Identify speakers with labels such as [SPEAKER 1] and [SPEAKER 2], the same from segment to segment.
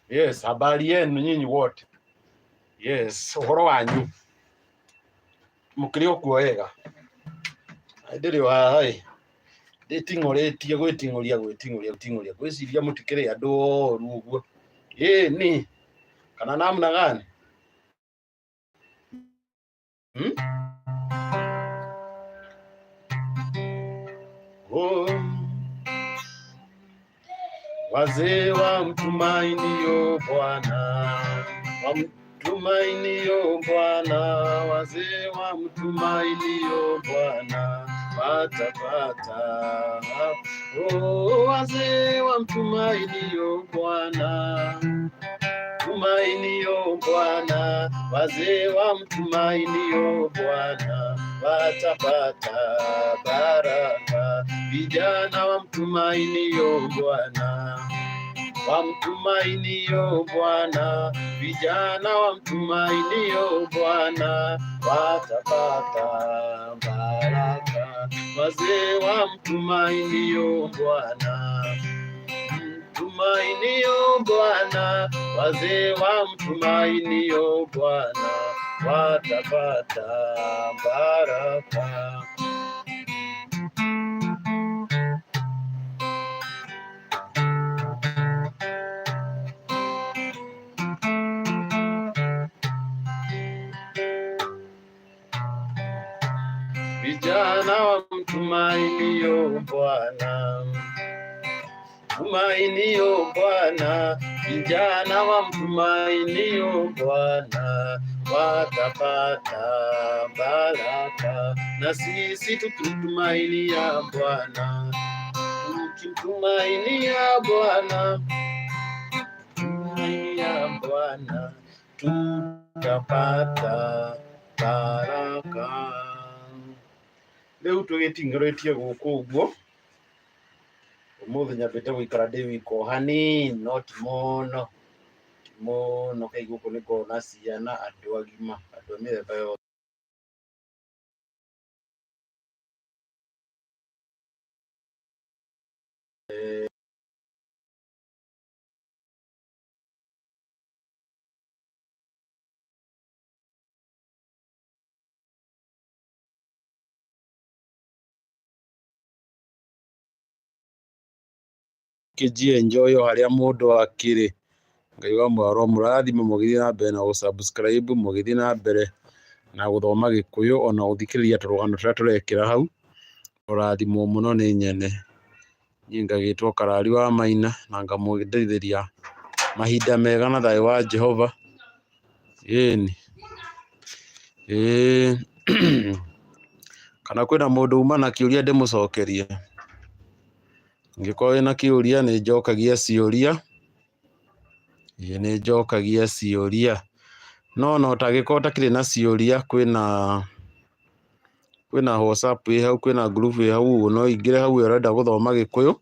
[SPEAKER 1] Yes, habari yenu nyinyi wote. Yes, uhoro wanyu. Mukiri okuo wega. Ndĩrĩ o haha ĩ. Ndĩting'ũrĩtie gwĩting'ũria gwĩting'ũria gwĩting'ũria. Ngwĩciria mũtikĩrĩ andũ oru ũguo. Ĩ ni kana namna gani? Hmm? Oh. Wazee wa mtumainio Bwana, wa mtumainio Bwana, wazee wa mtumainio Bwana watapata. Oh, wazee wa mtumainio Bwana, tumainio Bwana, wazee wa mtumainio Bwana watapata baraka. Vijana wa mtumainio Bwana, wamtumainio Bwana, vijana wamtumainio Bwana watapata baraka. Wazee wamtumainio Bwana, mtumainio Bwana, wazee wamtumainio Bwana watapata baraka. Vijana wamtumainio Bwana, tumainio Bwana, vijana wamtumainio Bwana watapata baraka. Na sisi tukimtumainia Bwana, tukimtumainia Bwana, tumainia Bwana tutapata baraka. Rĩu tũgĩting'ĩrĩtie gũkũ ũguo, ũmũthĩ nyambĩte gũikara ndĩ wika o hanini no ti mũno, ti mũno kaĩ gũkũ nĩ ngoragwo na ciana, andũ agima, andũ a mĩthemba yothe. Kĩnjie enjoy o harĩa mũndũ akĩrĩ. Ngai wa muoyo mũrathime mũgĩthiĩ na mbere na gũ subscribe, mũgĩthiĩ na mbere na gũthoma Gĩkũyũ ona gũthikĩrĩria tũrũgano tũrĩa tũrekĩra hau. Ũrathimwo mũno nĩ nyene. Niĩ ngagĩtwo Karari wa Maina na ngamwendithĩria mahinda mega na thayũ wa Jehova. Ĩni. Ĩĩ. Kana kwĩna mũndũ uma na kĩũria ndĩmũcokerie? Angĩkorwo wĩna kĩũria nĩ njokagia ciũria. Ĩĩ nĩ njokagia ciũria. No ona ũtangĩkorwo ũtakĩrĩ na ciũria kwĩna kwĩna WhatsApp ĩ hau, kwĩna group ĩ hau ũguo no ũingĩre hau ũrenda gũthoma Gĩkũyũ,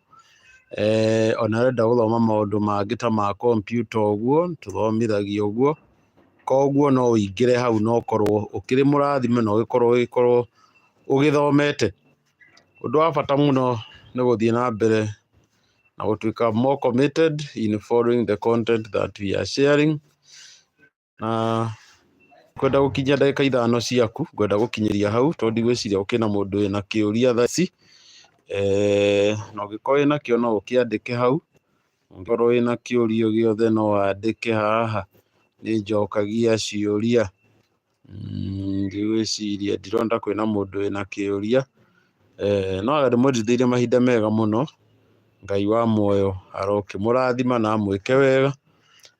[SPEAKER 1] ona ũrenda gũthoma maũndũ mangĩ ta ma kompiuta ũguo, tũthomithagia ũguo. Koguo no ũingĩre hau na ũkorwo ũkĩrĩ mũrathime na ũgĩkorwo ũgĩkorwo ũgĩthomete. Ũndũ wa bata mũno nĩ gũthiĩ na mbere na gũtuĩka more committed in following the content that we are sharing. Na ngwenda gũkinyia ndagĩka 5 ciaku, ngwenda gũkinyĩria hau tondũ ndigwĩciria gũkĩrĩ na mũndũ wĩna kĩũria thaa ici. Na ũngĩkorwo wĩna kĩo no ũkĩandĩke hau, ũngĩkorwo wĩna kĩũria o gĩothe no wandĩke haha, nĩ njokagia ciũria. Ndigwĩciria ndirona ta kwĩna mũndũ wĩna kĩũria, no ndĩmwendithĩirie mahinda mega mũno, Ngai wa muoyo arokĩmũrathima na amwĩke wega,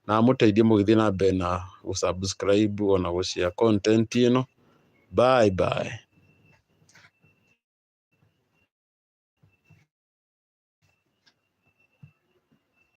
[SPEAKER 1] na amũteithie mũgĩthiĩ na mbere na gũ subscribe ona gũ share content ĩno. Bye bye.